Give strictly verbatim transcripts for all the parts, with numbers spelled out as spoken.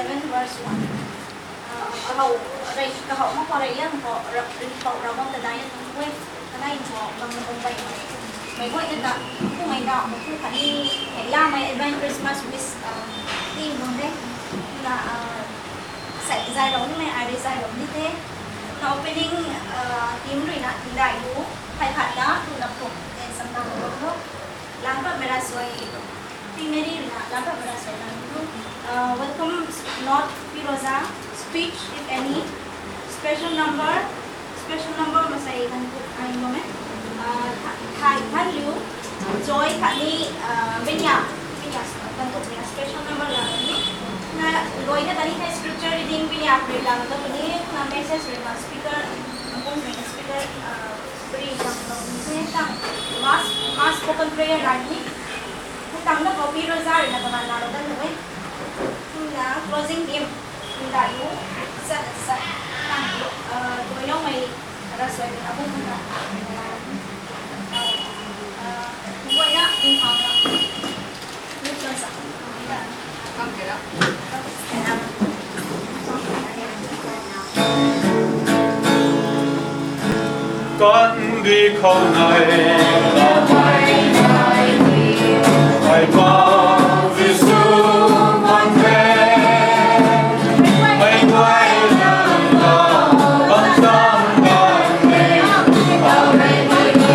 Eleven verse one. Kahau rei, kahau mak khou rei yang khou rap ri khou rap bam ta dai na tuang e. Kanai khou bam na bam bai mei. Mei guay na ta, pu mei na, pu khatni, hei la mei advance Christmas wish, ah, ting bam de. Na, ah, sai zai rau ni mei, ai rei zai rau ni the. Na opening, ah, hymn rui na, tingdai lu, phey khat na, tu na pum, eh, sam na lo lo. Lam pat mei ra sui, Pi Mary rui na, lam pat mei ra sui na, tu, ah, welcome note, Pi Rosa, speech, if any, special number, special number masei kan ku ai mo me. Ah, tha-, thai than liu, joy khatni, ah, benya, benya kan ku na special number la ni. Na, loi na kani thai scripture reading benya rui la na kani, na message rui na speaker, na kung rui na speaker, ah, Bri tang tang ni tang mass, mass spoken prayer rai ni. Tang na copy rosary na kaman na lo dan nui. Kum na closing hymn. Kum da yu sa sa tang yu, eh, doi lou mei ra soi ni abung na. Eh, kum na kum na. Kandih khou nai, ai pa Jisu man the, ai guay na, bam sam bam the, ai guay na,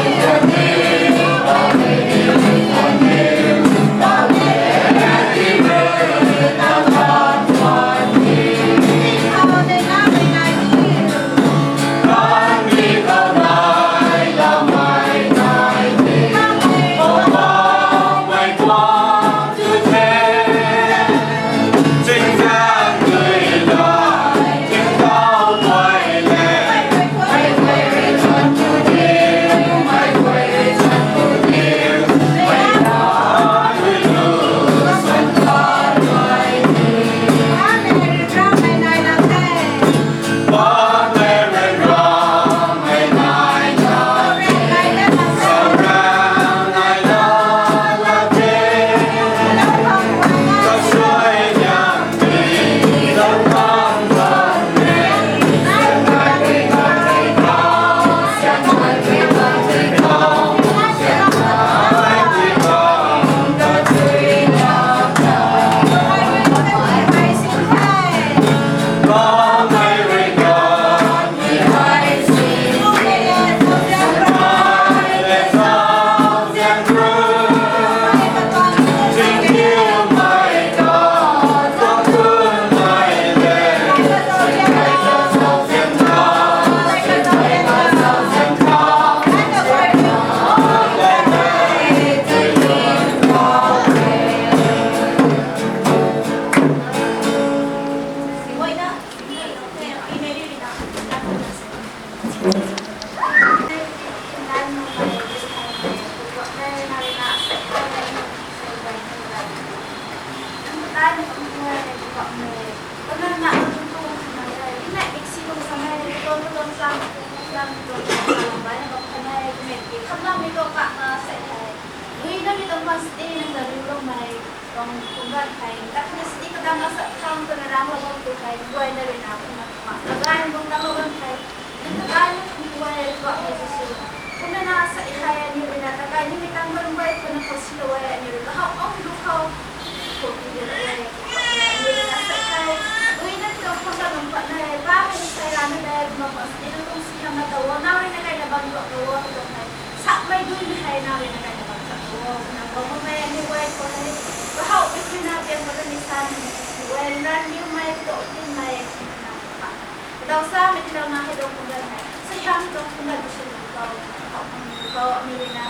Kadau sa mei tiilouna hei dong kum ganv hei, suaihiam tuang kum ganv sw tu khou, khou kum tu khou aniu rui na,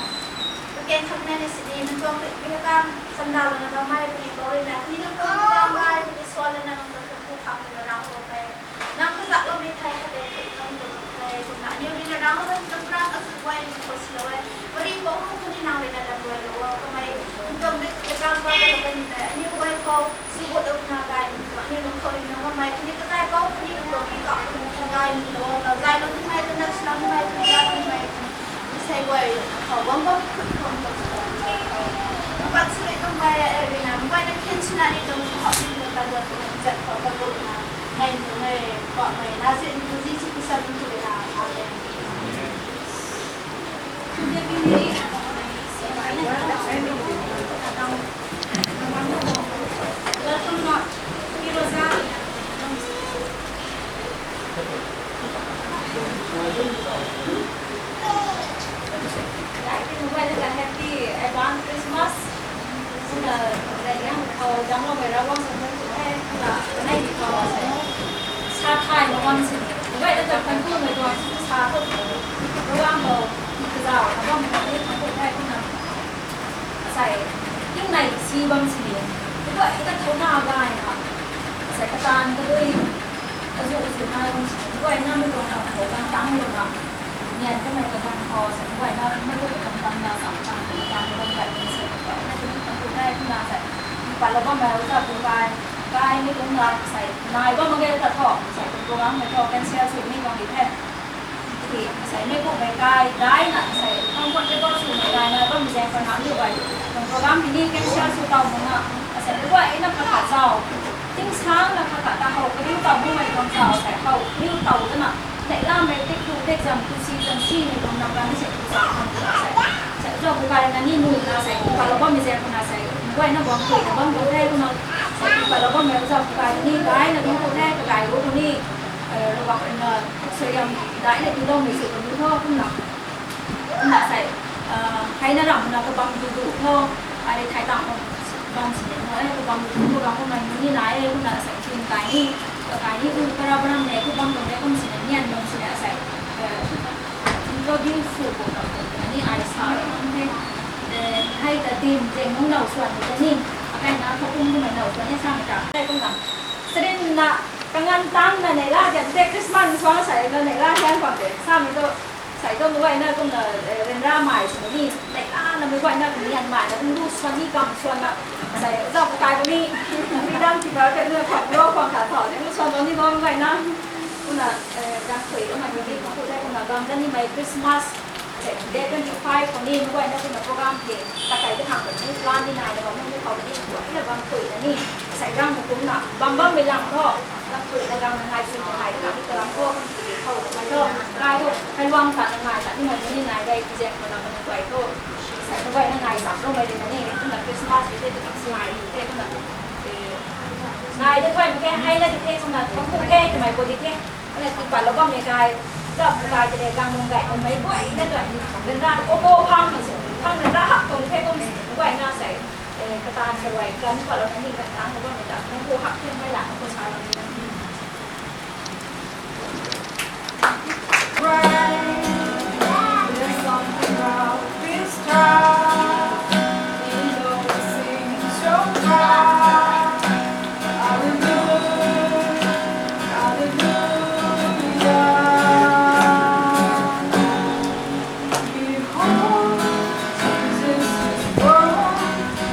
kaken thakmei ni sini nang tuang rui mi kang sandau lana bammei puni khou rui na, kani nang tuang rui na, kani swan lana nang tuang rui na, khang rui na rang khou hei, nang kazakloumei thei khat de khat khang tu khou hei, kumna aniu rui na rang khou hei, tuang rang azu guay ni khou silou e, pari pou ru kuni nang rui na dam guay lou o, kamei, nang tuang rui kakang guay lou kani na, aniu guay khou, Sibu duk na gay ni tuang ni lung khou ni nang mamei kuni kakai bau kuni lung khou ni kak kuni kang gay ni lou, lou zay lou ni mei, kanak slang ni mei, kuni zat ni mei, kuni sei guay khou bam bam khut khou ni tuang si tuang ni tuang khou. Mpat si rui tuang gay, eh, rui na, mei na khin sina ni tuang khou ni tuang ta duan tuang zat khou, Happy advance Christmas. Kumna, zai liang khou damcloumei Ravguangc tuang thuanc ku the, kumna, kanei di khou sa, sa thay mak bam sini. Guayna ta thuanc kumei tuang sa, Ravguangc khou, kazauh na bammei tuang ni thuanc ku the kumna. Asei, kingnei si bam sini. Guay ta thouna gayna. Asei kataanv kadui, azu azu nai bam sini. Guayna mei tuang khang khou bam tang lou na. Nian kamei kazanc khou, asei guayna mei tuang khang bam na sam tang, bam bam gay bam sini. Guayna kani thuanc ku the kumna asei. Patlou bammei uza pu kai, kai mei tuang la asei nai bam mak ge ta thu, asei program mei thu cancel sw ni bam di the. Tiki, asei mei kumhmei kai daina, asei comfortable swmei kai nai bammei zaeng khou na aniu guay tuang program hei ni cancel sw taw mak na, asei guayna khat khat zauc, tingsangna khat khat ta how kariu taw makmei tuang zauc, asei how kariu taw twna, neihlamei tik tu tik zam tu si zam simei tuang nam kan ni sei tu zauc kan tu asei. Asei zauc pu kai na ni nuh na asei, patlou bammei zaeng khou na asei, guayna guang kuina bam tuang the kumna, asei patlou bammei zauc pu kai ni daina tuang tu the, kadai ru tu ni, Ravguangc ruina suaihiam daina tiiloumei sw kaniw tho kumna. Kumna sei, heina ramna kabam du du tho, ari thei tang bam sini na, kabam du du khou bam kumna ni nai e, kumna sei tin kai ni, kai ni u kara banam ne, khou bam tuang e kum sini nian bam sini sei, introduce sw khou bam tuang ni ai sa bam the. Hei ta dim zeng nung now swan ta ni, akaina khou kum kumna now swan ni samei ta. Hei kumna, sarinna, kanganv tangna neihla dian the Christmas swan sei na neihla hian bam de, samei tu, sei tu mei guayna kumna, ryanramei sini ni, neihla na mei guayna kanianmei na kum lu swan ni kam swan na, sei zauc pu kai pu ni, freedom keeper kaniw khang ro khang khat thau ni lu swan bam ni bam guayna, kumna, ganv khui kamei ni khang ku the kumna bam da nimei Christmas, asei date twenty five khou ni mei guayna kumna program hei, takai ta khang kani plan ni nai na bam ni khou ni guayna bam khui na ni, asei rang na kumna bam bammei lang tho, ganv khui na gang na ngai sw na ngai ta ni kalam khou kum ti khou na ngai tho, ngai tho, hei luang ta na ngai ta nimei ni nai dei, tizaeng khou na mei guay tho, asei mei guayna ngai samloumei ri na ni, kumna Christmas hei the, tu nai the kumna, nai de thuay mak khe, hei na di the, kumna thuanc ku the twmei pu di the. Ana ti patlou bammei kai, zauc pu kai tei le gang nung gay kummei guayna tuang, ganv ra o bo phang na si, phang ganv ra hak tuang the kum si, guayna sei, kataanv karuay ganv patlou na ni ganv tang lou bammei ta, thuanc ku hak the mei la, khou salou ni. Pray, there's something about this child. He always sings so proud. Hallelujah, hallelujah. Behold, Jesus is born.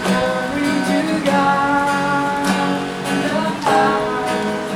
Glory to God in the highest.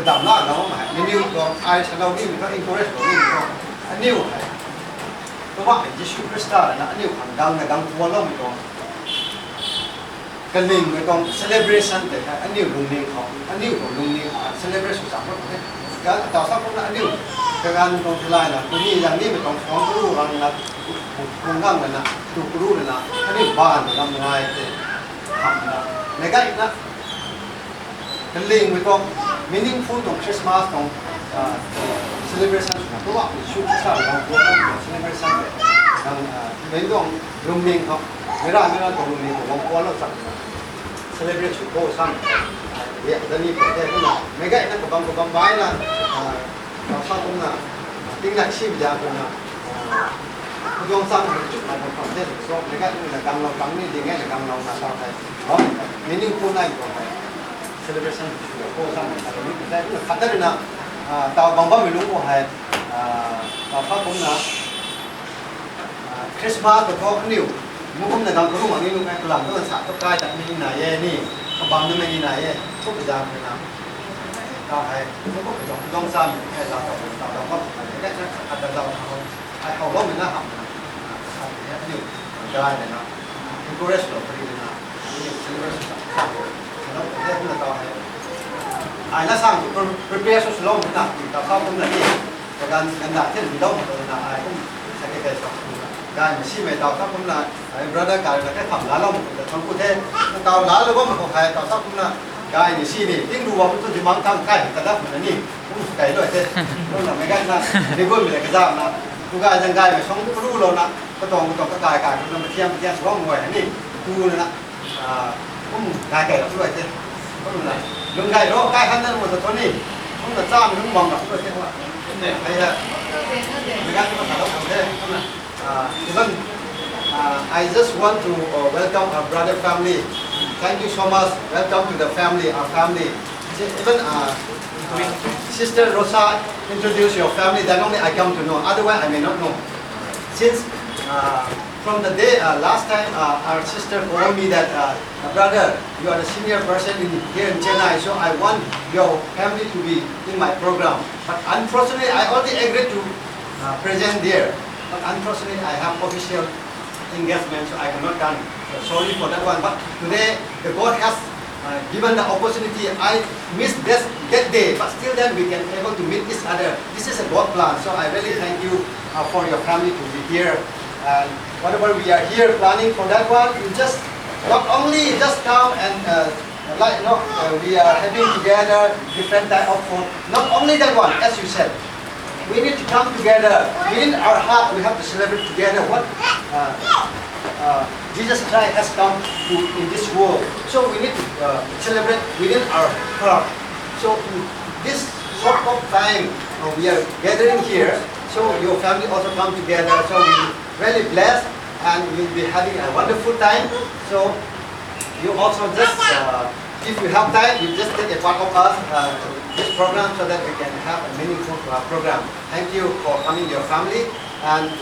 Dam la na hei, aniu tuang ai salou nimei tuang, encourage lou nimei tuang, aniu hei, Poubauhmei Jisu Khrista rui na aniu khang dang na dang pualoumei tuang, kalingmei tuang celebration tei hei aniu lungning khou, aniu tuang lungning khou celebration sw cham khou the. Ka tau sa kumna aniu kaganv tuang theilayna, kuni zang nimei tuang suang kuru rang na, kung gang na, tu kuru na, aniu ban na lam ngai tei, hamna, meic gayna, kalingmei tuang, meaningful tuang Christmas tuang, celebration swna, Poubauhmei Jisu Khrista tuang, tuang celebration tei, nang, mei tuang lungning khou, meic ra, meic ra tuang lungning khou guang pualou cham na, celebrate sw kho sam, e, dani pw the kumna, meic gayna kabam kabam baina, tau sa kumna, tingnak si bia kumna, kaduang cham hei chuk nai bam khwan the, so, meic gayna ganglou tang ni, ding gayna ganglou na tau hei, meaningful nai tuang hei, celebration sw kho sam na, ni pw the kumna, khat ta rui na, tau bam bammei lungc khou hei, tau sa kumna, Christmas tu thu aniu, mukumna dang karu mak ni nu kai kalam tu sa tu kai ta ni nai e ni, kabam namei ni nai e, kum zaeng rui na, tau hei, mukum kaduang, kaduang cham ni kai la tau, tau dang bam, kai na khat ta zau na hou, ai howloumei na hamna, khat ni aniu, gay na, encourage lou pari na, aniu celebration sa, sa, sa, sa, sa, tau hei, ai na sang tu prepare sw swlou na, tau sa kumna ni, kaganv, ganv da the, mi dau mak na, ai kum, sa ke kai sa, gaymei simei tau sa kumna, ai brother kai na kai tham lalou mak ta thang ku the, tau lalou bam khou hei tau sa kumna, gaymei si ni, ting ru bam tu dimang thang kai, kadat na ni, kum kai lou the, kumna meic gayna, ni gummei le kazauhna, tu gay zang gaymei suang tu karulouna, katuang, katuang kakai kai, kumna mathiam, mathiam suang guay ni, tu na, kum gay kai lou the, kumna, lung gay ro, kai han na ru ta thu ni, kumna chamei lung bam lou the, kumna, hei ha, meic gayna ma sa lou the, kumna, even, I just want to, uh, welcome our brother family. Thank you so much. Welcome to the family, our family. Even, uh, uh, Sister Rosa, introduce your family, then only I come to know. Otherwise, I may not know. Since, uh, from the day, uh, last time, uh, our sister told me that, uh, "Brother, you are the senior person in, here in Chennai, so I want your family to be in my program." But unfortunately, I already agreed to, uh, present there. But unfortunately, I have official engagement, so I cannot come. So sorry for that one. But today, the God has, uh, given the opportunity. I missed that, that day, but still then we can able to meet each other. This is a God plan. So I really thank you, uh, for your family to be here. And whatever we are here planning for that one, you just not only just come and, uh, like, you know, uh, we are having together different type of food. Not only that one, as you said, we need to come together. Within our heart, we have to celebrate together what, uh, uh, Jesus Christ has come to in this world. So we need to, uh, celebrate within our heart. So in this short of time, uh, we are gathering here. So your family also come together. So we really blessed and we'll be having a wonderful time. So you also just, uh, if you have time, you just take a part of us, uh, this program so that we can have a meaningful, uh, program. Thank you for coming, your family, and,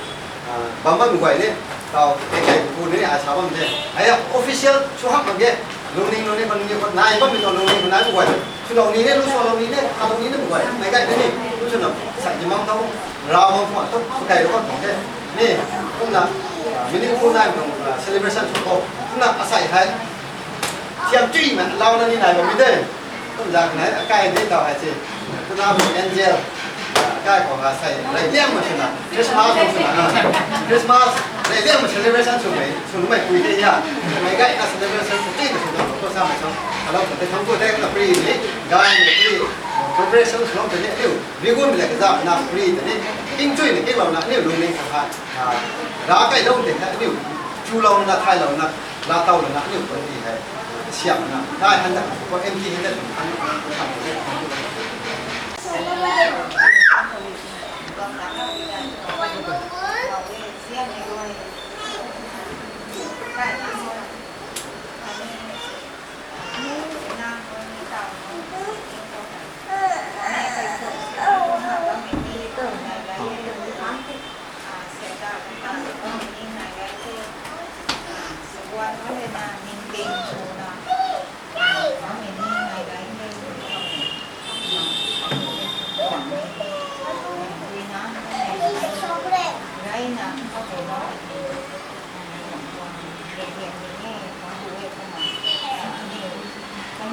uh, bam bam guay ni, tau, kai kai pu ni, ai sa bam the. Ai official, su hak mak ge, lungning, lungning, bam ni, nai bam ni tau lungning, nai guay. Swlou ni ne, lu swlou ni ne, khalou ni ne bu guay. Meic gay ni, lu swna, sa ji mang tau, rau mang tau, su kai lu kan tong the. Ni, kumna, meaningful nai tong, celebration sw kho. Kumna asei hei, thiam tui na, lau na ni nai bam ni de. Kum zak nai, akai ni tau hei si. Kumna bu Angel, akai khou ha sei, lai liang ma swna, Christmas ma swna, Christmas, lai liang ma celebration swmei, swmei pui the ya. Meic gay na celebration sw tui na sw dang lo, ko sa mei so. Alo ko te thang ko te na free ni, gay ni free, celebration sw lo te ni, liu, rigun le kaza na free te ni, king chui ni king lo na, liu lung ni sa ha. Ra kai lo te na, liu, chu lo na, thai lo na, la tau lo na, liu ko ti hei. Siam na, dai han da, ko empty han da, han, han, han,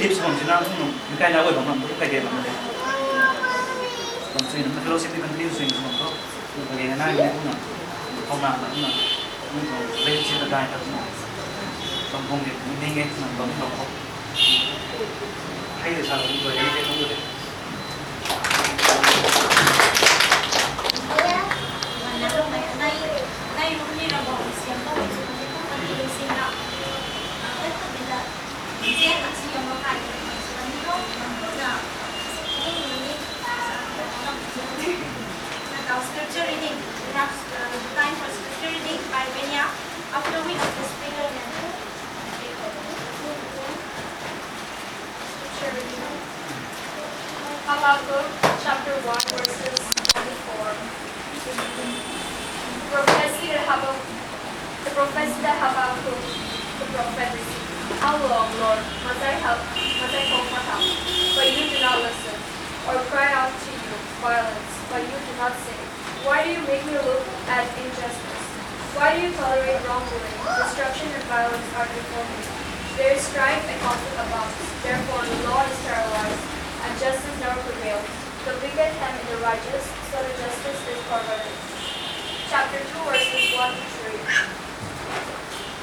Tips bam sina, nung kai na wei bam bam, kai de bam de. Bam sui na, fellowship ni continue sui na bam tho. Nung kai na nai ni na, khou na na na, nung relationship na dai na na, bam bam de, nung ning e na bam bam tho. Hei de sa bam tho, hei de bam tho de. Now, scripture reading. We have, uh, time for scripture reading by Benya, after which the speaker may take over. Scripture reading. Habakkuk chapter one, verses one to four. Prophecy that Habakkuk, the prophecy that Habakkuk the prophet received. How long, Lord, must I help, must I call for help, but you do not listen, or cry out to you violence, but you do not save? Why do you make me look at injustice? Why do you tolerate wrongdoing? Destruction and violence are before me. There is strife and conflict abounds. Therefore, the law is paralyzed, and justice never prevails. The wicked hem in the righteous, so that justice is perverted. Chapter two, verses one to three.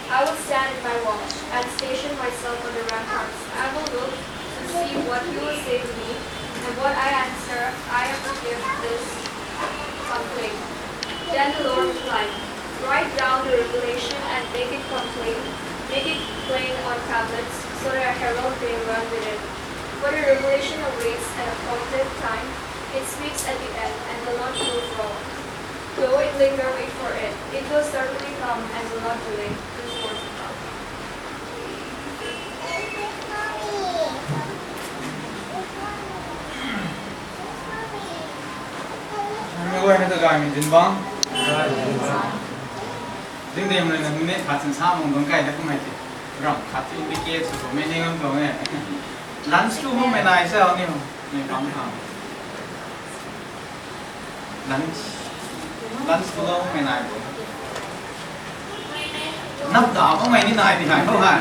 I will stand in my watch and station myself on the ramparts. I will look to see what you will say to me, and what I answer I am to give this complaint. Then the Lord replied, write down the revelation and make it complain, make it plain on tablets, so that a herald may run with it. For the revelation awaits an appointed time, it speaks at the end and will not prove wrong. Though it linger, wait for it. It will certainly come and will not delay. This word of God. Mei guayna ta gaymei dinc bang. Ding dei mei na minute khat sin sa mung dungc kai da kumei ti. Ram khat ti indicate sw mei ni ngam tuang e. Lunch tu mung mei nai sa ni mei bang ha. Lunch. Lunch tu lou mei nai bo. Nap da bang mei ni nai ti nai bo ha.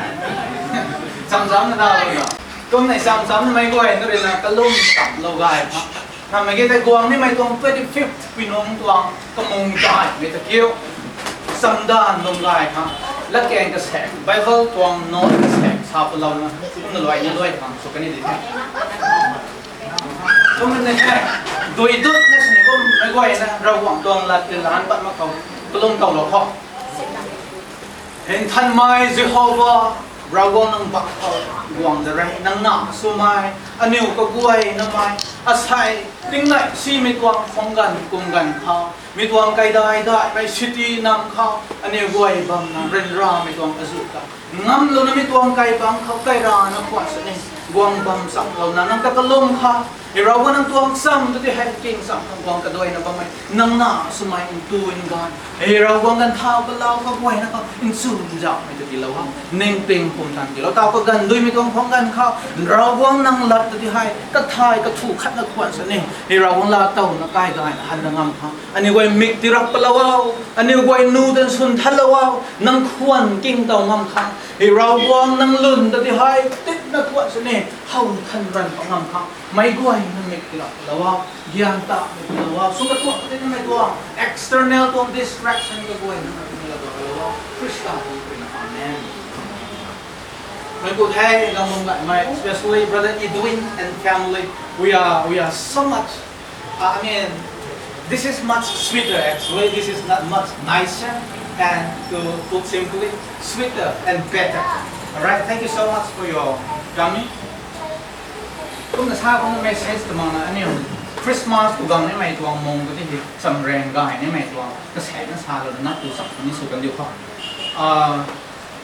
Cham cham na da lou na. Kum nei cham cham na mei guay na rui na kalum tap lou gay ha. Namei ge tei guang nimei tuang twenty fifth pui nung tuang kamung daihmei ta kiu. Chamdan lum gay khang. Latkaeng kasek, Bible tuang note kasek sa palouna, kumna luai ni luai khang sw kani di the. Kum na the, dui dut na sini kum mei guayna Ravguangc tuang lat ti lan pat mak khou, kalum tow lou khou. Hinthanmei Jehova, Ravguangc nang bak khou guang da re, nang na swmei, aniu kaguayna mei, asei, tingnei simei tuang phungc ganv kum ganv khou, mi tuang kaidai daihmei city nam khou, aniu guay bamna ryanramei tuang azuh ta ngamlouna mi tuang kaibangc khou kairana khwan sini, guang bam chamlouna nang ta kalum kha, Hei Ravguangc nang tuang cham tu ti hei king cham khang guang kaduaina bammei, nang na swmei ntu nganv. Hei Ravguangc ganv thau kalau kaguayna khou nchumh zauhmei tu tiilou ha, ningting pumtan tiilou. Taw kaganv duimei tuang phungc ganv khou, Ravguangc nang lat tu ti hei, kathay kathu khatna khwan sini. Hei Ravguangc laa towna kai gayna han na ngam khang. Aniu guay mik tirak palou o, aniu guay nu tan swn thanlou o, nang khwan king tow ngam khang. Hei Ravguangc nang lwn ta ti hei, titna khwan sini, how than ran pa ngam khang. Meic guay na mik tirak lou a, gyan ta mik tirak lou a, sw katuak ti na mei tuang, external tuang distraction kaguay na mik tirak lou a, Khrista tuang rui na. Amen. Mei ku the, gam bam gaymei, especially Brother Edwin and family, we are, we are so much, uh, I mean, this is much sweeter actually, this is not much nicer, and to put simply, sweeter and better. Alright, thank you so much for your coming. Kumna sa kumna message twmangna aniu Christmas khou gang nimei tuang mung tu ti hei chamrang gay nimei tuang kasaekna salouna nap tu cham ni sw kan diu khou.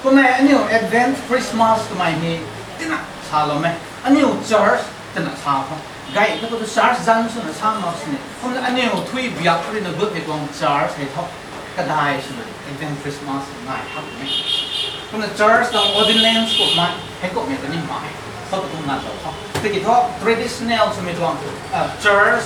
Kumna aniu Advent Christmas twmei hei tina saloumei. Aniu church tina sa khou. Gay tu khou tu church zan swna sa mak sini. Kumna aniu thui biak rui na gut hei tuang church hei tho. Kadai swna Advent Christmas ngai hak mei. Kumna church tuang ordinance kummei, hei kummei ta ni mai. Khou tu kum ngan lou khou. Tiki thu traditional swmei tuang, uh, church,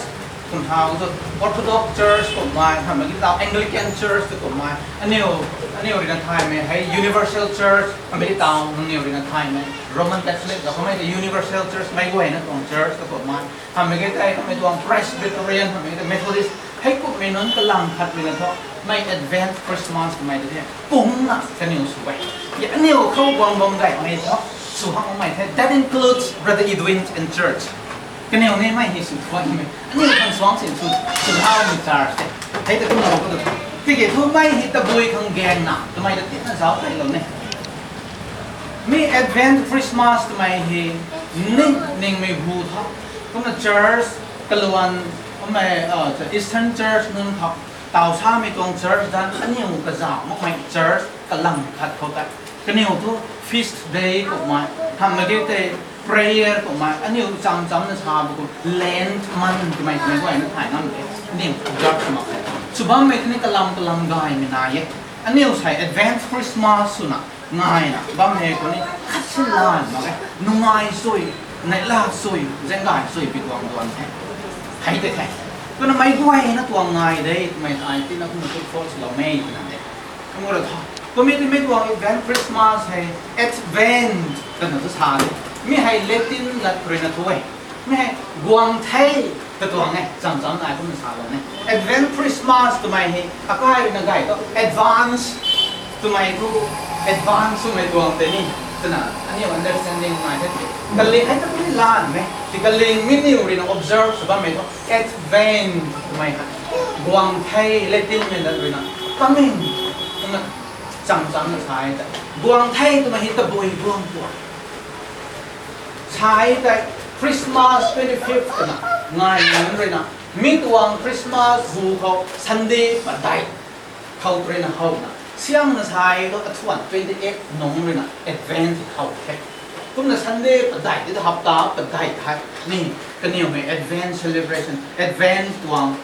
kum thau tu Orthodox church kummei, hamh mak ki tau Anglican church tu kummei. Aniu, aniu rui na thaymei hei universal church, hamh mak ki tau nangniw rui na thaymei Roman Catholic, la kummei ta universal church, meic guayna tuang church tu kummei. Hamh mak ki tei, mei tuang Presbyterian, hamh mak ki tei Methodist, hei kummei nunc kalam khat rui na thu, mei Advent Christmas twmei tu the, pungna kaniw sw e. Ye aniu khou guang bam gaymei thu, sw hak makmei the, that includes Brother Edwin and church. Kaniw ni mei hei sw thuan mei. Aniu khang suang sin sw, sw hak mei church the. Hei ta kum lou khou tu. Tiki thu mei hei tabui khang gaengna, twmei ta titna zauc kai lou ne. Mi Advent Christmas twmei hei ning, ningmei hu tho. Kumna church, kaluan, kummei, uh, Eastern Church nunc khou, taw samei tuang church dan, aniu kazauh makmei church, kalam khat khou ta. Kaniw thu feast day kummei, hamh mak ki tei prayer kummei, aniu cham chamna sa bu kum Lent month twmei twmei guayna thay ngam the. Aniu observe sw mak the. Sw bammei tu ni kalam kalam gaymei nai e. Aniu sei Advent Christmas swna ngaina bam hei khou ni khat si lan mak e, nungai sui, neihla sui, zaeng gay sui pi tuang duan the. Hei tei the. Kumna meic guayna tuang ngai de, mei ai tina kumna tu force lou mei twna de. Kumna ra tho. Kummei ti mei tuang Advent Christmas hei, Advent twna tu sa de. Mi hei Latin lat rui na thu e. Mi hei guang the, katuang e, cham cham nai kumna salou ne. Advent Christmas twmei hei, akai na gay tu, advance twmei thu, advance swmei tuang tei ni, twna, aniu understanding nai the. Kaling hei ta kuni lan mei, ti kaling mi niw rui na observe sw bammei thu, Advent twmei hei, guang the, Latin mei lat rui na, coming, kumna, Cham cham na sa e tei, guang the twmei hei tabui guang tuang. Sa e tei, Christmas twenty fifth twna ngai nunc ruina, mi tuang Christmas bu khou Sunday padeih khou ruina howna, siang na sa e tu athuan twenty eight nung ruina Advent how the. Kumna Sunday padeih ti hapta padeih thei ni, kaniw mei Advent celebration, Advent tuang,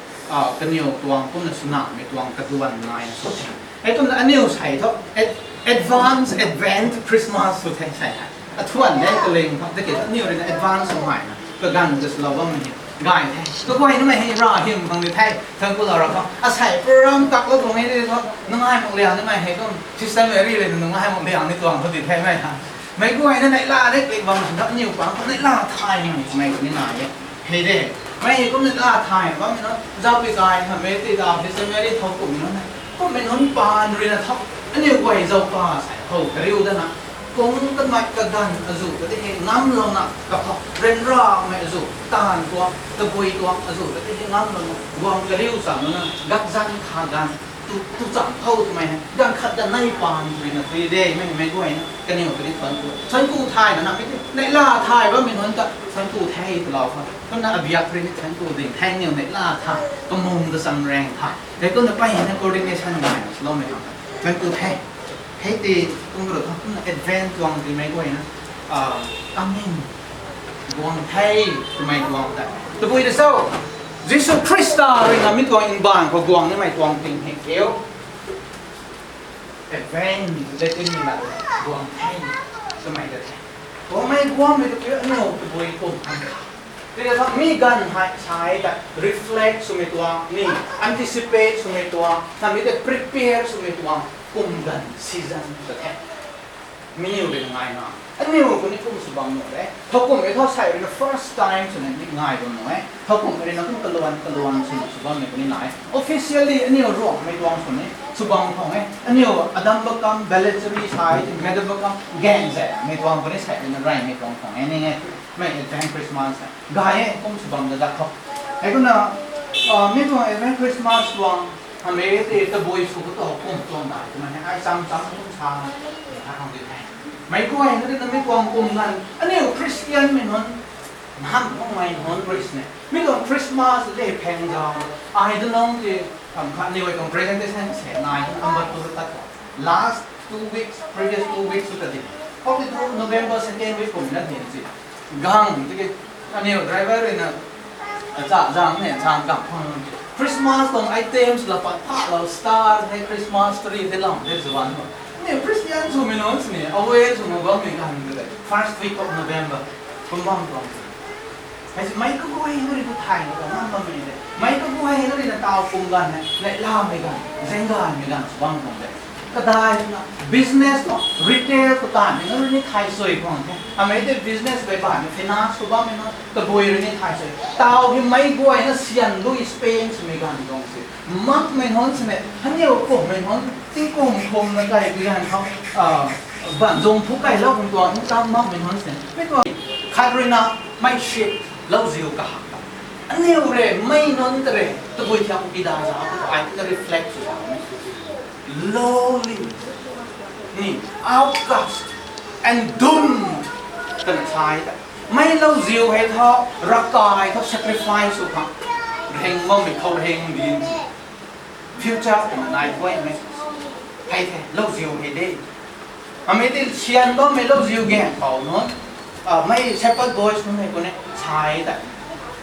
kaniw tuang kumna swna mei tuang kaduan nai sw the. Hei kumna aniw sei thu, advance Advent Christmas sw the sei hei. Athuan de kaling khou tiki aniw ruina advance sw ngaina kaganv ta swlou bammei hei gay the. Kaguay namei hei rav hym khang di the. Thangc ku lou ra khou asei program taklou tuang e di thu, nungai mak liang nimei hei kum Sister Mary le nungai mak liang ni tuang thu di the mei ha. Meic guayna neihla rik rik bam sw thu aniw pang khou neihla thay mei mei ni nai e. Hei de, mei hei kum neihla thay bammei nunc, zaupi kai hamh e ti ta Sister Mary thow kummei nunc, kummei nunc paan ruina tho, aniw guay zaupa sei how kariu dana, kung kanmei kaganv azuh ta ti hei ngamlouna, kakhou ryanramei azuh, taanv tuang, tabui tuang azuh ta ti hei ngamlouna guang kariu cham lana gakzan kha ganv tu cham khou twmei hei ganv khat ganv nei paan ruina tui de mei mei guayna kaniw kani thuanc ku, thuanc ku thay nana mei ti neihla thay bammei nunc ta thuanc ku the twlou khou kumna abiak rui ni thuanc ku ding the, niw neihla thay, kamung kacham rang thay, hei kumna peyna coordination nai swloumei khang thuanc ku the. Hei ti kum ru khou kumna Advent tuang ti mei guayna, coming, guang the, twmei guang tei tabui ta cho, Jisu Khrista ruina mi tuang mbaanv khou guang nimei tuang ting hei kiu. Advent de tinmei la guang the, twmei ta the. Guangmei guangmei ta kiu aniw tabui kum khang kha. Tiki thu mi ganv hei sa e ta reflect swmei tuang ni, anticipate swmei tuang, namei tei prepare swmei tuang kum ganv season ta the. Mi rui ngai na, aniw kuni kum sw bam nuh e. Thowkumhmei thu sei ruina first time swna ni ngai bam nuh e. Thowkumhmei ruina kum kaluan kaluan swna sw bammei kuni nai e. Officially aniw Ruangmei tuang swni sw bam khang e. Aniw Adambakam, Velachery sa e, Medabakam, Gaengzae mei tuang kuni sei ruina Reymei tuang khang e ni e. Mei Advent Christmas e. Gay e, kum sw bam da da khou. Hei kumna, mi tuang Advent Christmas tuang hamei ti tabui sw khou tu kum tuang dai twmei hei ai cham cham kum sa na, hei khang di the. Meic guayna ruina mi tuang kum ganv aniw Christianmei nunc, nhamh makmei nunc rui sini mi tuang Christmas le pheng zau, ai dunlou ti, kam khat aniw tuang presentation se nai ambat tu tat last two weeks, previous two weeks sw ta di. Khou ti thu November second week kum na din si. Gang tiki aniw driver ruina, cha zang ne zang gang khang Christmas tuang items la pat phalou, star the, Christmas tree the, lam the, zuan. Aniw Christian swmei nunc sini aware sw mak bammei ganv de, first week of November kum bam tuang. Hei si meic kaguay na rui tu thay na tuang ngam bammei de. Meic kaguay na ruina taw kum ganv hei neihlamei ganv, zaengganvmei ganv sw bam tuang de. Kadai na business tuang, retail khou taanvmei na rui ni thay sui khang the. Amei tei business bei baihmei finance khou bammei na tabui rui ni thay sui. Taw hei meic guayna sian lui spend swmei ganv tuang si. Makmei nunc sini, haniw kummei nunc, tingkum kum na kai bi ganv khou, ban zung phu kailou kum tuang income makmei nunc sini. Mi tuang khat ruina mei ship, lauziu kahak ta. Aniw rui mei nunc ta rui tabui thiak pi da za, ai na reflect sw za. Lowly, ni, outcast, and doomed, twna sa e ta. Mei lauziu hei thu, ravkai thu sacrifice sw khang, reng bammei khou reng din, future twna nai guaymei. Hei the, lauziu hei de. Amei ti sian bammei lauziu gaeng khou nunc, mei shepherd boys nunc hei kuni sa e ta.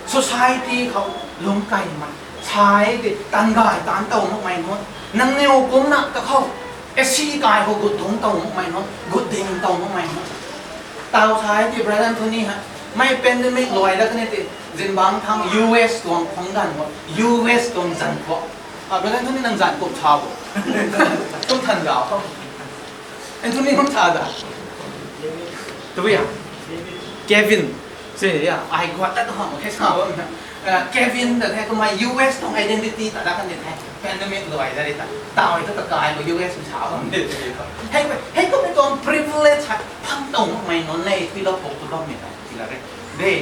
Society khou lungc kaimei, sa e ti tan gay taanc tow makmei nunc, nangniw kumna kakhou, ac kai khou gut dungc tow makmei nunc, gut ding tow makmei nunc. Taw sa e ti Brother Anthony hei, mei pandemic luai dat kani ti, zingbangc thangc U S tuang khwang ganv khou, U S tuang zanc khou, Brother Anthony nang zanc kum sa bo? Kum than zau khou Anthony kum sa da. Tabui a, Kevin, si a, ai guat dat tu hamh mak khe sa bam na. Kevin ta the, kumna U S tuang identity ta dat kan di the, pandemic luai dat ri ta, taw e tu ta kai bo U S sa bam de. Hei, hei kummei tuang privilege hei phang tow makmei nunc nei, tiilou khou tu bammei ta tila re. De,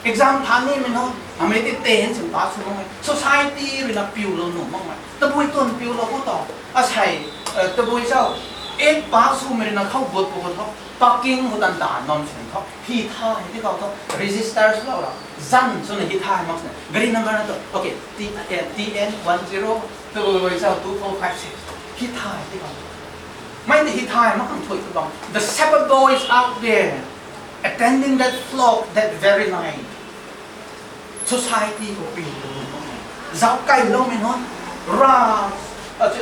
exam tha nimei nunc, amei ti ten sin pass sw makmei, society ruina piulou nuh makmei, tabui twn piulou khou ta, asei, tabui zau, Eight pass swmei rui na khou gut pu khou thu, parking khou tan tan bam sin thu, hi thay di khou thu, register swlou ra, zan swna hi thay mak sini. Gari number na tu, okay, T N, T N one zero two four five six. Hi thay di khou. Mei tei hi thay mak khang thui tu bam. The shepherd boys out there, attending that flock that very night. Society khou piu lou nunc, zauc kai loumei nunc, ra,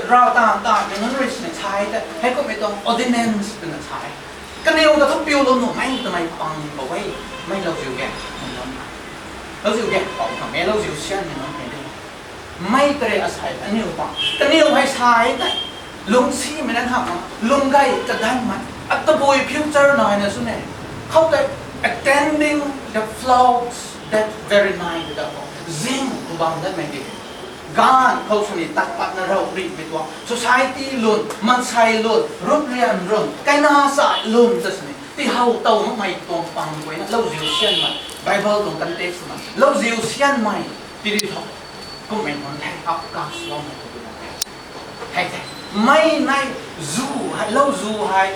ra ta ta mei nunc rui sini sai ta, hei kummei tuang ordinance twna sai. Kaniw ta thu piu lou nuh mei twmei pang bou e, mei lauziu gaeng, mei nunc. Lauziu gaeng pang khang e, lauziu sianmei nunc mei de. Mei tei asei aniu pang. Kaniw hei sai tei. Lungcsimei na hamh, lung gay kadanmei. Atabui future nai na sw ne. Khou tei attending the flocks that very night da khou. Zing khou bam dat mei di. Ganv khou sw ni tat pat na rau ri mei tuang. Society lun, mansei lun, rup rian run, kaina sa lun ta sw ni. Ti how tow makmei tuang pang guay na. Lauziu sianmei. Bible tuang context ma. Lauziu sianmei. Tiri tho. Kummei nunc hei outcast loumei tu tu na. Hei tei. Mei nai zu hei, lauziu hei.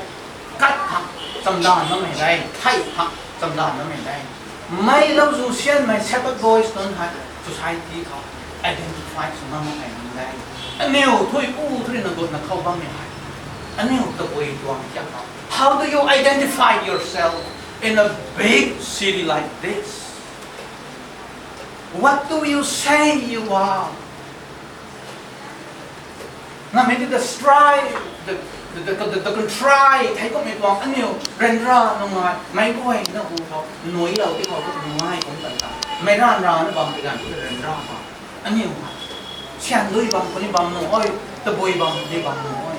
Kat khang chamdan namei dei. Thei khang chamdan namei dei. Mei lauziu sianmei shepherd boys nunc hei. Society khou identify sw namei nunc dei. Aniu thui u thui na gut na khou bammei hei. Aniu tabui tuang kiang khou. How do you identify yourself in a big city like this? What do you say you are? Namei ti the strive, the, the, the, the, the contrite, hei kummei tuang aniu, ryanra nungai, meic guay na hu khou, nui lou ti khou, nungai kum tan ta. Mei ryanra na bam ti ganv, ryanra bam. Aniu, sian dui bam, kuni bam nu, oi, tabui bam, ni bam nu, oi.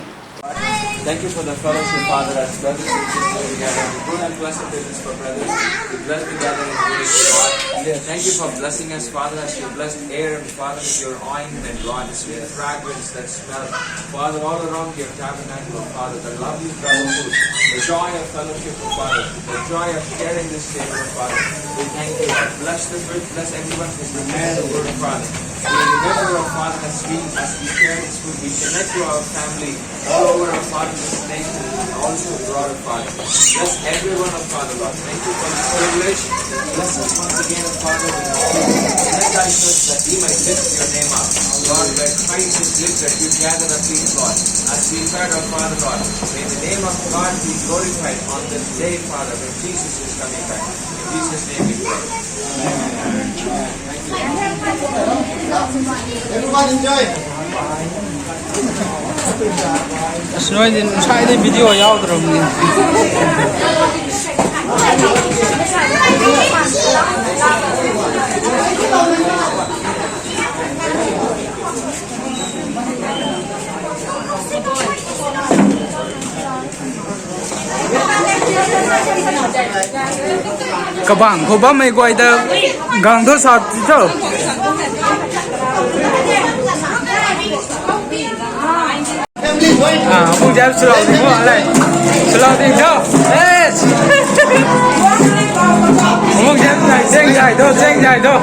Thank you for the fellowship, Father, as brothers and sisters together. We pray and bless the business for brothers. We bless the gathering of unity, Lord. Thank you for blessing us, Father, as you blessed Aaron, Father, with your ointment, Lord, the sweet fragrance that smelled, Father, all around your tabernacle, Father, the lovely brotherhood, the joy of fellowship, Father, the joy of sharing this table, Father. We thank you, Lord. Bless the bridge, bless everyone who prepared the word, Father. We remember, oh Father, as we, as we share this food, we connect to our family, all over our Father, this nation, and also abroad, oh Father. Bless everyone, oh Father, Lord. Thank you for this privilege. Bless us once again, oh Father, with your spirit. Let thy church that we might lift your name up. Lord, where Christ is lifted, you gather the feet, Lord. As we heard, oh Father, Lord, may the name of God be glorified on this day, Father, when Jesus is coming back. In Jesus' name we pray. Amen. Thank you. Everyone enjoy. Asnoi din sai di video yau drum ni. Kabang khou bammei guay ta gang thu sa ti tho. Ah, mung jam slow ding mo le. Slow ding tho. Yes. Mung jam jai, jeng jai tho, jeng jai tho.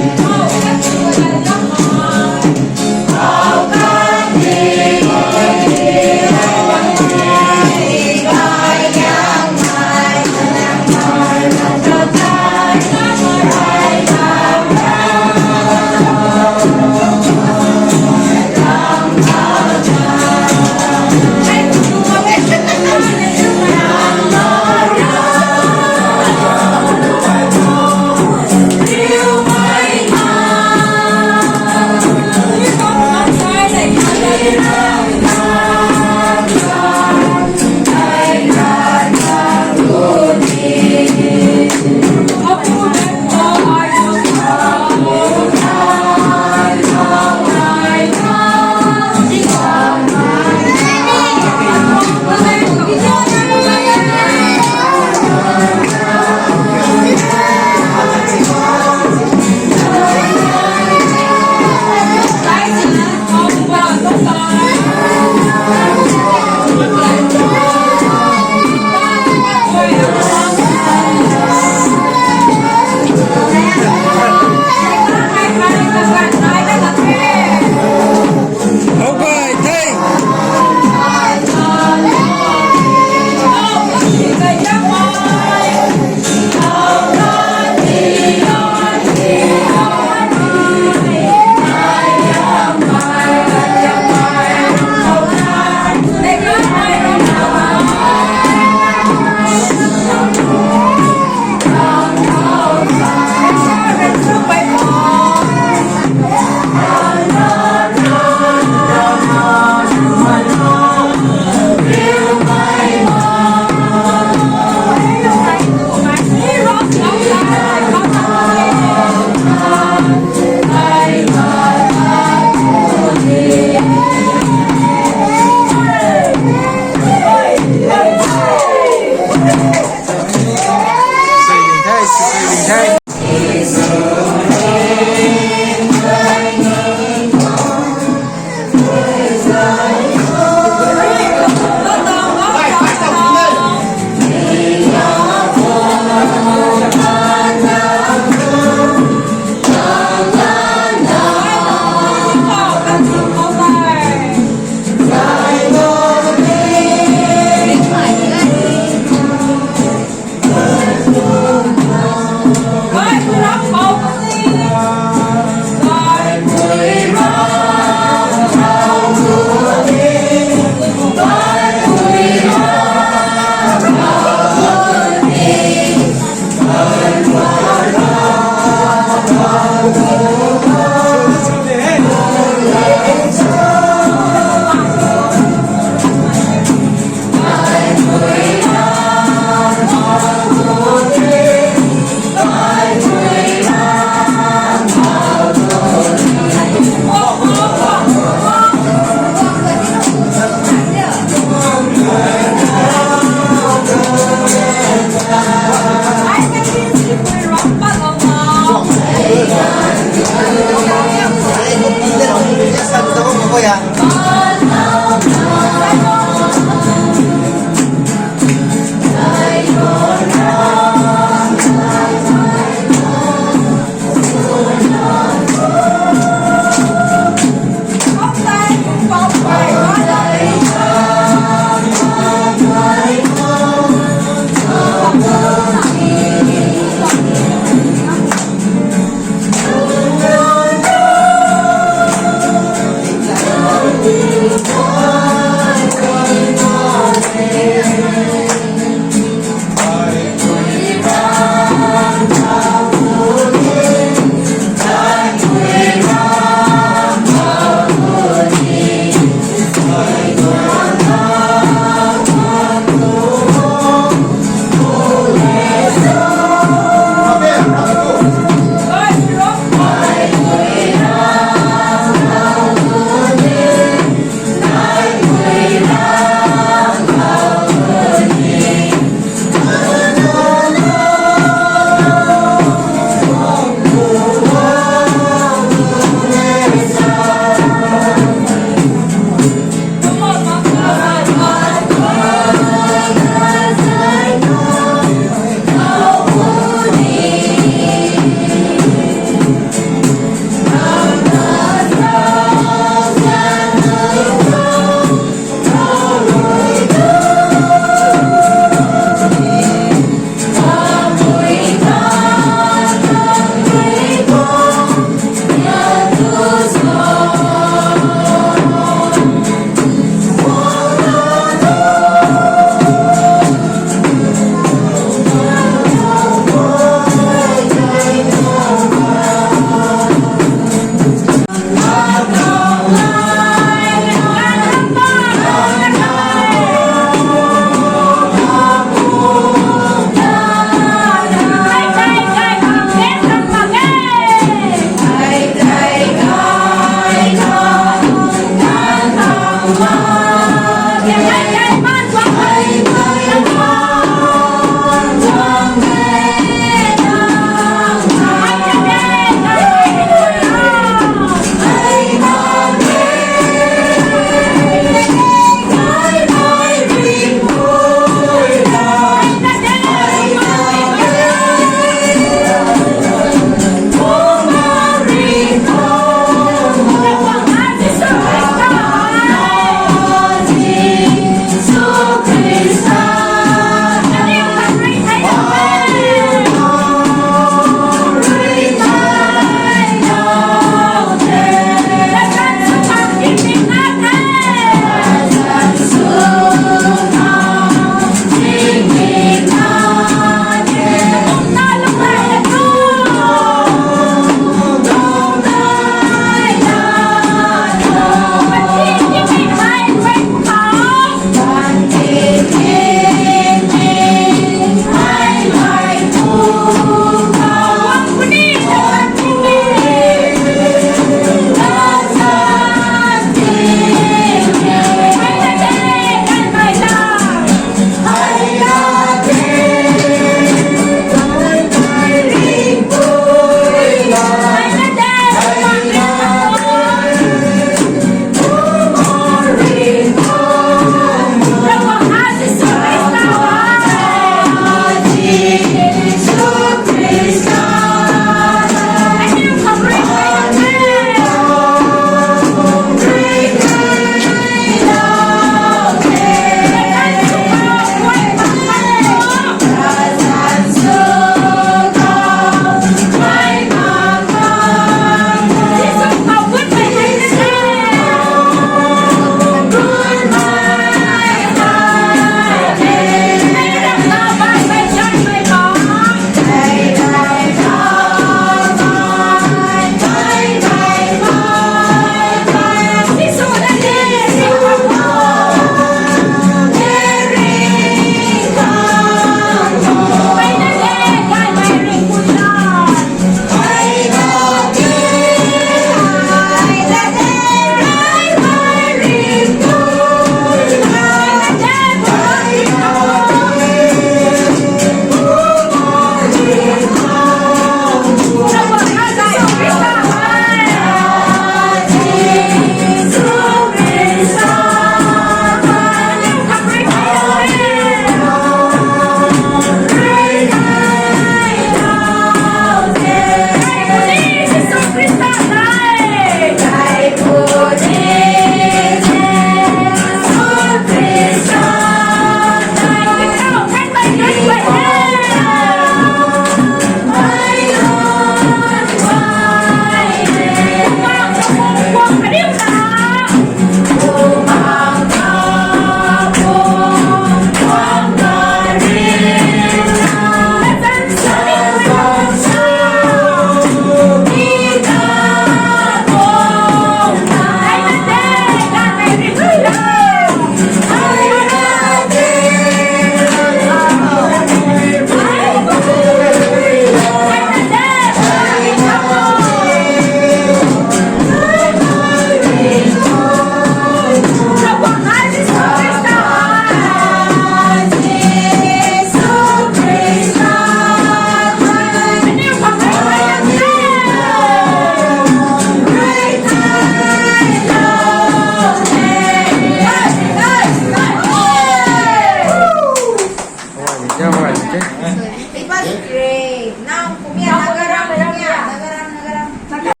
It was great. Now, kumia, Nagaram, kumia, Nagaram, Nagaram.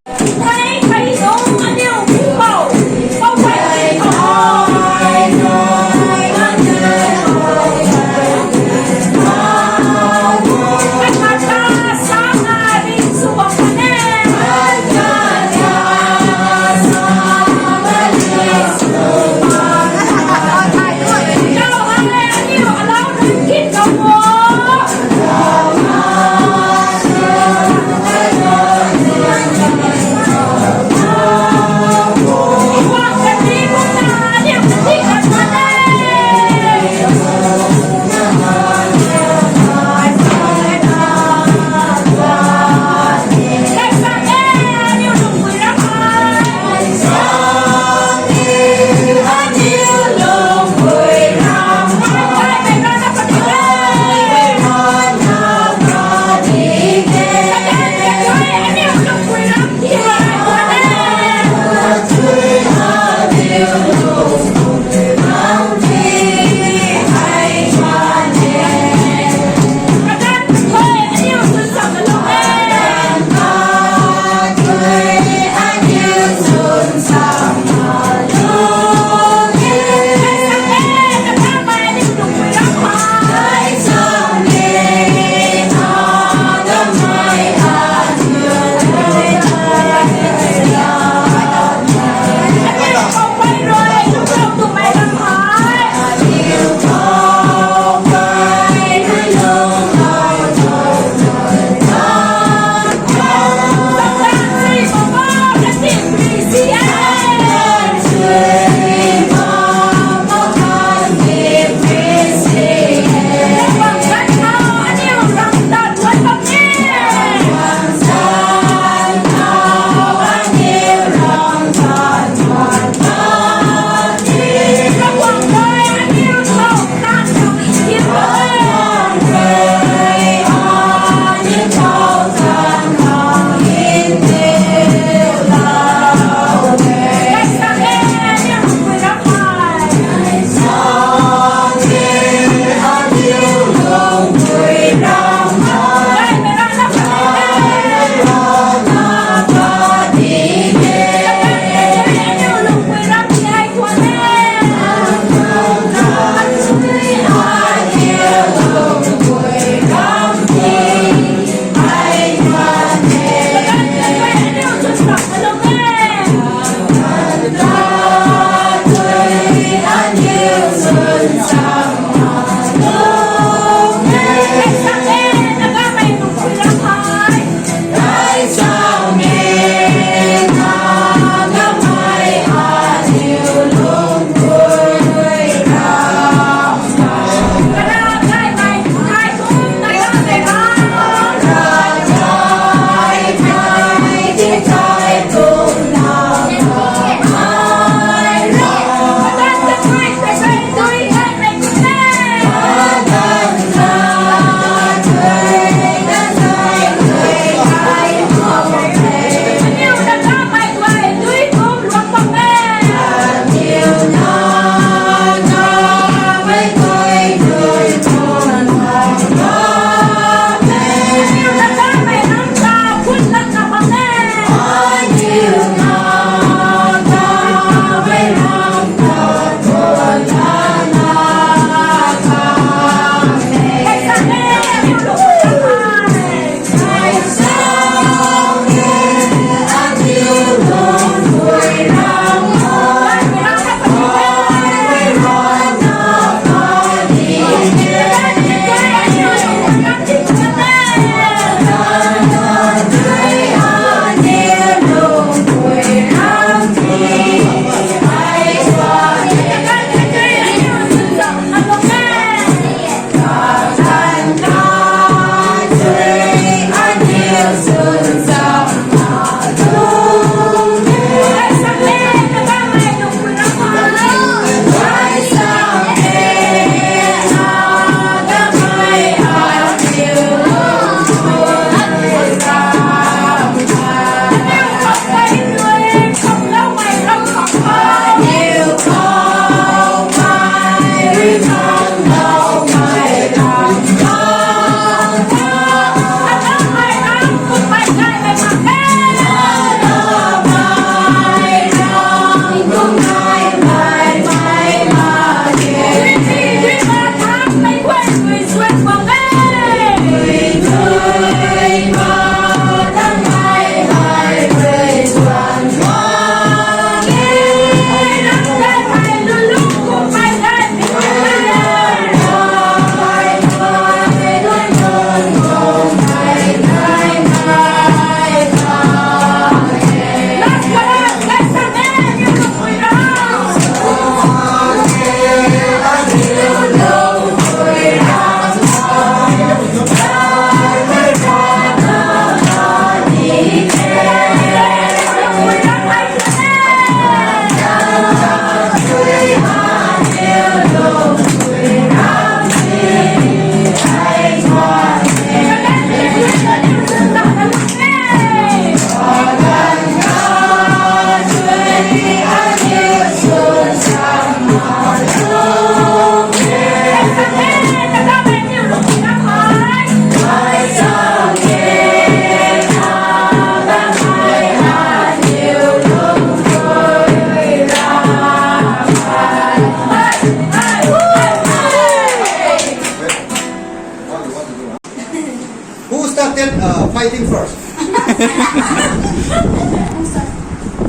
Then, uh, fighting first.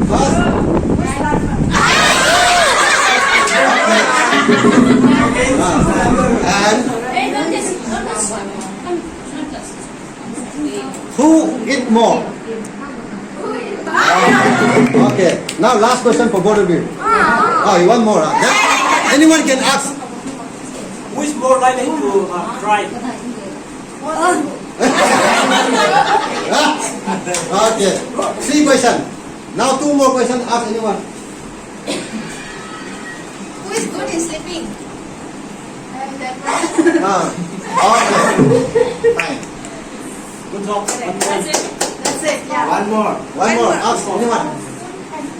First. And who eat more? Okay. Now last question for both of you. Oh, you want more? Huh? Then anyone can ask. Who is more likely to uh, cry? Okay. Three question. Now two more question. Ask anyone. Who is good in sleeping? Ah. Okay. Fine. Good job. That's it. That's it. Yeah. One more. One more. Ask anyone.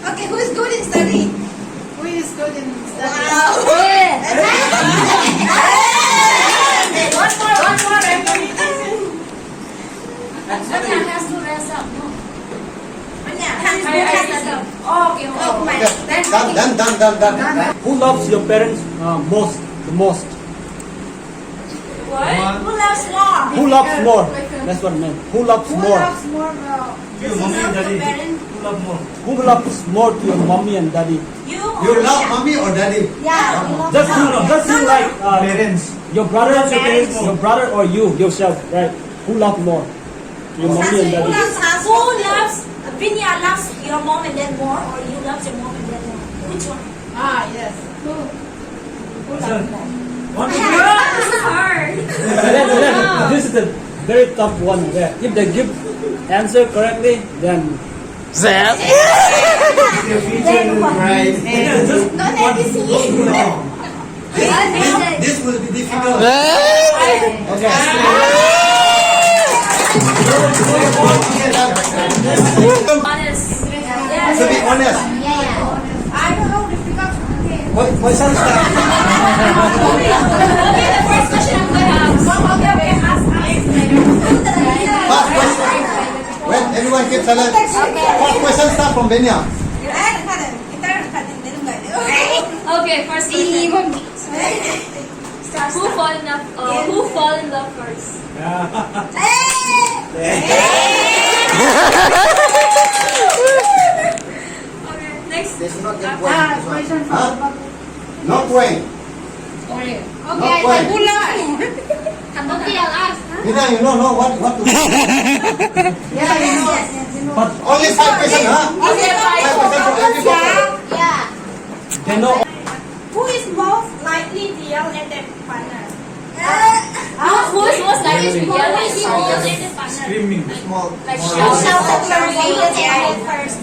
Okay, who is good in study? Who is good in study? Wow. One more, one more, everyone. Anya has to rest up, no? Anya has to rest up. Oh, okay, okay. Oh, my. Okay. Done, done, done, done, done. Who loves your parents uh, most? The most? What? Who loves more? Who loves more? That's what I meant. Who loves more? Who loves more? Uh, your mommy and daddy. Who love more? Who loves more to your mommy and daddy? You. You love mommy or daddy? Yeah. Just you, just you like uh, parents. Your brother, your parents, your brother or you yourself, right? Who love more? Your mommy and daddy. Who loves, who loves, Vinya loves your mom and dad more, or you love your mom and dad more? Which one? Ah, yes. Who? Who loves more? This is hard. This is the very tough one. Yeah. If they give answer correctly, then Zap. Your future is bright. Don't let me see. This, this, this will be difficult. Okay. Honest. To be honest. I don't know, difficult. What, what sounds like? Okay, the first question I'm gonna ask. Okay, okay, ask, ask. First question. Wait, everyone keep silent. First question start from Benya. Okay, first question. Who fall in love? Uh, who fall in love first? Okay, next. There's not that point. Ah, question for Huh? No point. Okay, who loves more? Bina, you don't know what, what to do. Yeah, you know. But only five percent, huh? Only five percent for every couple. Yeah. They know. Who is most likely to yell at their partner? Ah, who is most likely to yell at their partner? Screaming. Like, shout, shout, shout, shout, shout, shout first.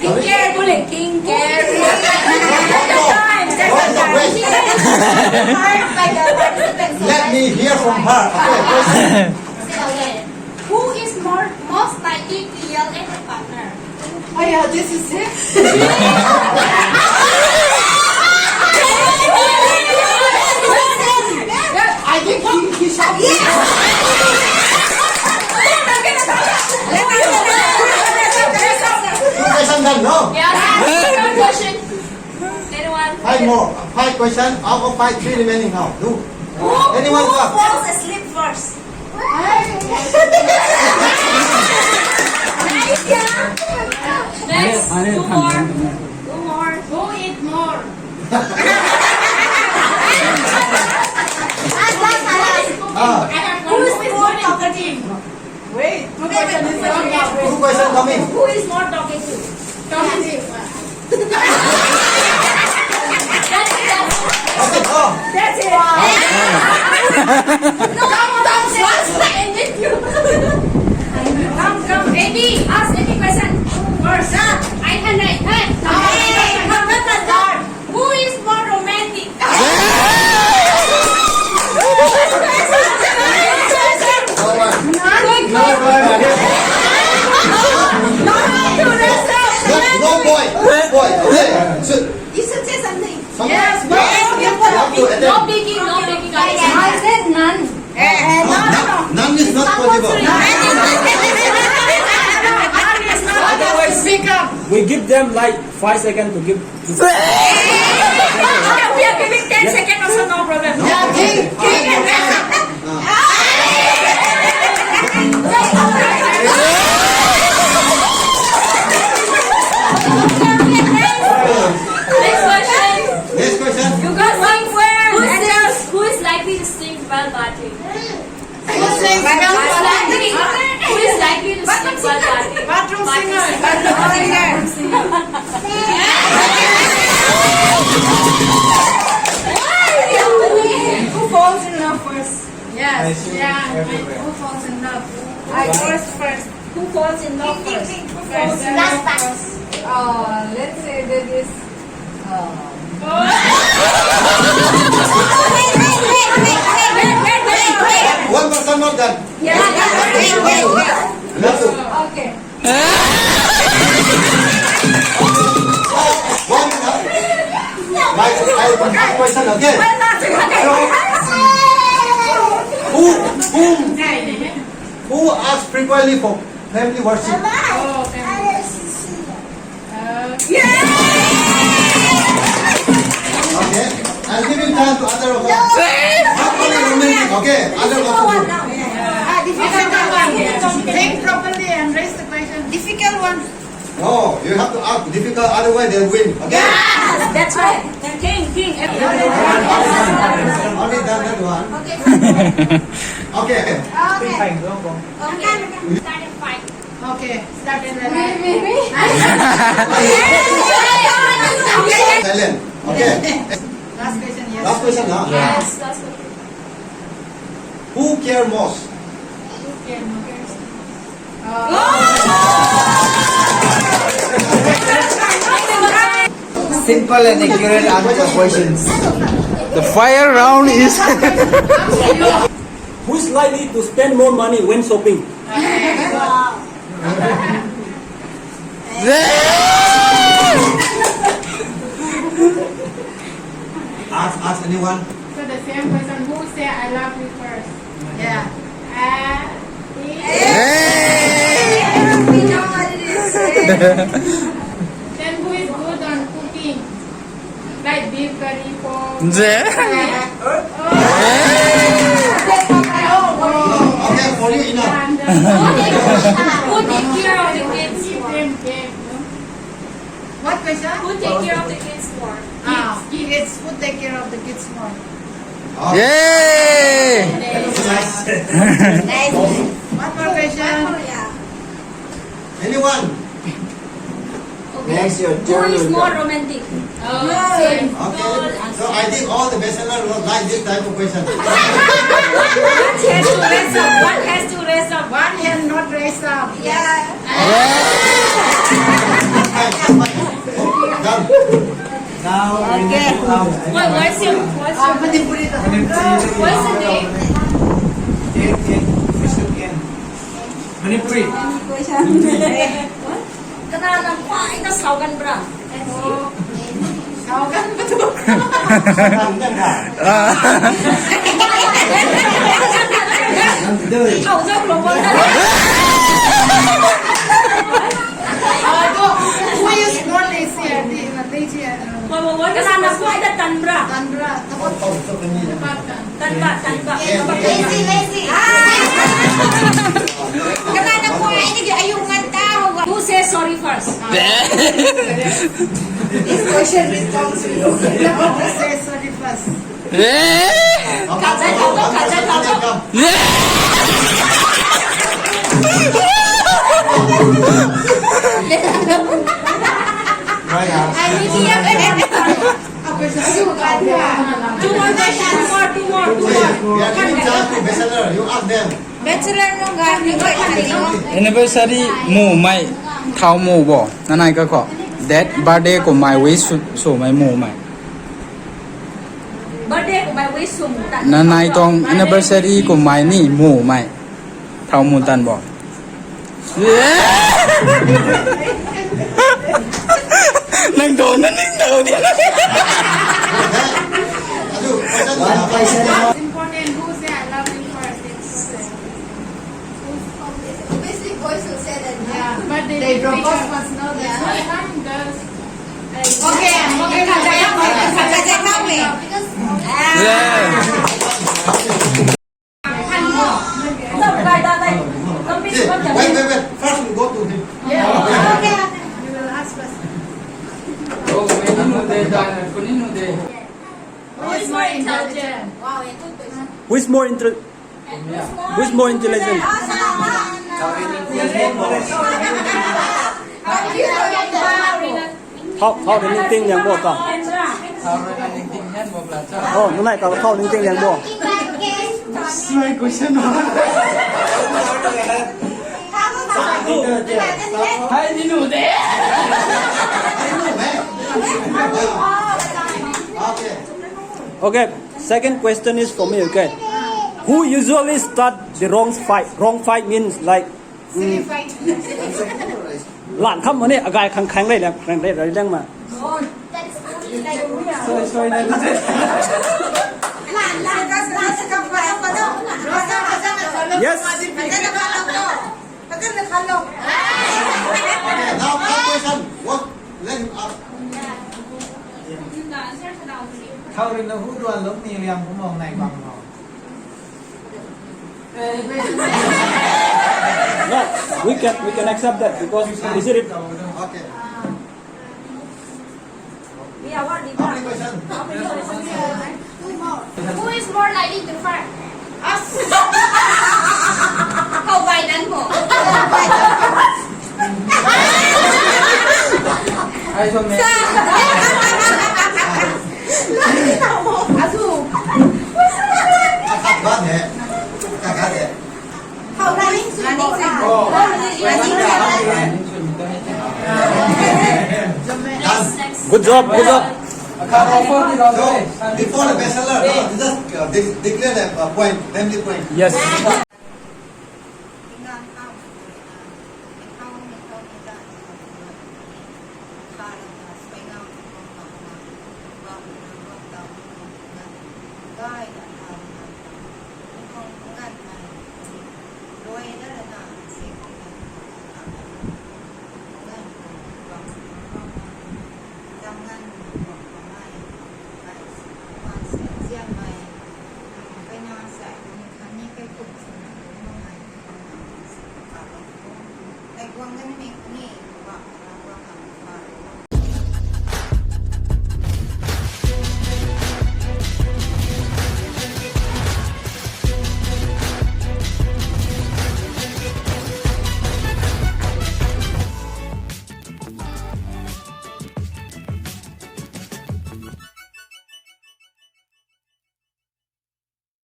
King Gary, King Gary. That's the time, that's the time. Heard by the participants. Let me hear from her. Okay, question. Okay. Who is more, most likely to yell at the partner? Oh yeah, this is it. I think he, he shot me. Two question done, no? Yes. One question. Anyone? Five more. Five question. Out of five, three remaining now. Do. Who, anyone who falls asleep first? Next, two more. Two more. Who eat more? Ah. Who is more talkative? Wait, two question is coming. Two question coming. Who is more talkative? Talkative. That's it, that's it. That's it, oh. That's it. Come, come, come, come. Come, come. Any, ask any question. First, ah, I can write. Hey, come, come, come, come. Who is more romantic? No one. No one. No, no boy. No boy. Okay. So, you should say something. Something. Yes, no, no, no, no. You have to attend. No picking, no picking. I said none. Eh, no, no, no. None is not possible. None is not possible. Otherwise, we give them like five seconds to give. Okay, we are giving ten seconds also, no problem. No. Yeah, king, king and rest up. Ah. Just Who sings well? Who is likely to sing well? Bathroom singer. Bathroom singer. Who falls in love first? Yes. Yeah. Who falls in love? I first, first. Who falls in love first? Who falls in love first? Oh, let's say that is, uh, One person not done. Yeah. Another. Okay. One, uh, my, I have one question again. So, who, who, who asks frequently for family worship? Oh, family. Okay. I'll give you time to other of us. Not only romantic, okay? Other also good. Ah, difficult one. Think properly and raise the question. Difficult one. No, you have to ask difficult, otherwise they'll win. Okay? Yes, that's right. King, king. Only done that one. Okay. Okay. Okay. Okay. Start a fight. Okay, start a fight. Me, me, me. Silent. Okay. Last question, yes. Last question, huh? Yes, last question. Who care most? Who care most? Simple and accurate answer questions. The fire round is. Who is likely to spend more money when shopping? Ask, ask anyone. So the same question, who say I love you first? Yeah. Uh, me. Hey! We know what it is. Then who is good on cooking? Like beef curry, pork. Nze. Okay, for you, enough. And, uh, who take care of the kids? What question? Who take care of the kids more? Ah, kids. Kids. Who take care of the kids more? Yay! Nice. One more question. Anyone? Okay. Next, your turn. Who is more romantic? Oh, same. Okay. So I think all the bachelor will like this type of question. One has to raise up. One has to raise up. One hand not raise up. Yeah. Done. Now, okay. What, what's your, what's your, what's the name? Manipuri. Kanana khwai na saugan bra. Saugan bra. Kau zau lo bol na. Who is more lazy? Lazy. Kanana khwai na tan bra. Tan bra. Tanba, tanba. Lazy, lazy. Kanana khwai ni ki ayuk ngan ta hoga. Who say sorry first? This question is comes to you. Who say sorry first? Eh? Kachai thau, kachai thau. Eh? Right. Two more questions, two more, two more, two more. We are giving chance to bachelor. You ask them. Bachelor nunc ga ni koi kani o. Anniversary mu mei thau mu bo. Nanai ka kho. That birthday kum mei wish sw, sw mei mu mei. Birthday kum mei wish sw mu tan. Nanai tuang anniversary kum mei ni mu mei. Thau mu tan bo. Nang do na ning do di na. Important, who say I love you first? It's okay. Obviously, boys will say that, no? Yeah, but they, they propose first, no? That's why some girls, like, okay, okay, kachai thau, kachai thau. Because, yeah. Wait, wait, wait. First we go to him. Yeah. Okay, okay. You will ask first. Who is more intelligent? Wow, a good question. Who is more intel-, Who's more intelligent? Thau, thau rui ningting liang bo ta. Oh, nunai ka thau ningting liang bo. Suai question. Hai ni nu de. Okay, second question is for me, okay? Who usually start the wrong fight? Wrong fight means like, mm, lan kham mane, agai khang khang rei lang, khang rei rei lang ma. Sorry, sorry, no. Yes. Okay, now one question. What? Let him ask. Thau rui na hu duan lum ni liang pu mong nai bang mong. No, we can, we can accept that because is it? Okay. How many question? Who is more likely to fart? Us. How by dan mo? Ai so me. Azu. Akat baat hai. Akat baat hai. Good job, good job. So, before the bestseller, no, just uh, de- declare the uh, point, family point. Yes.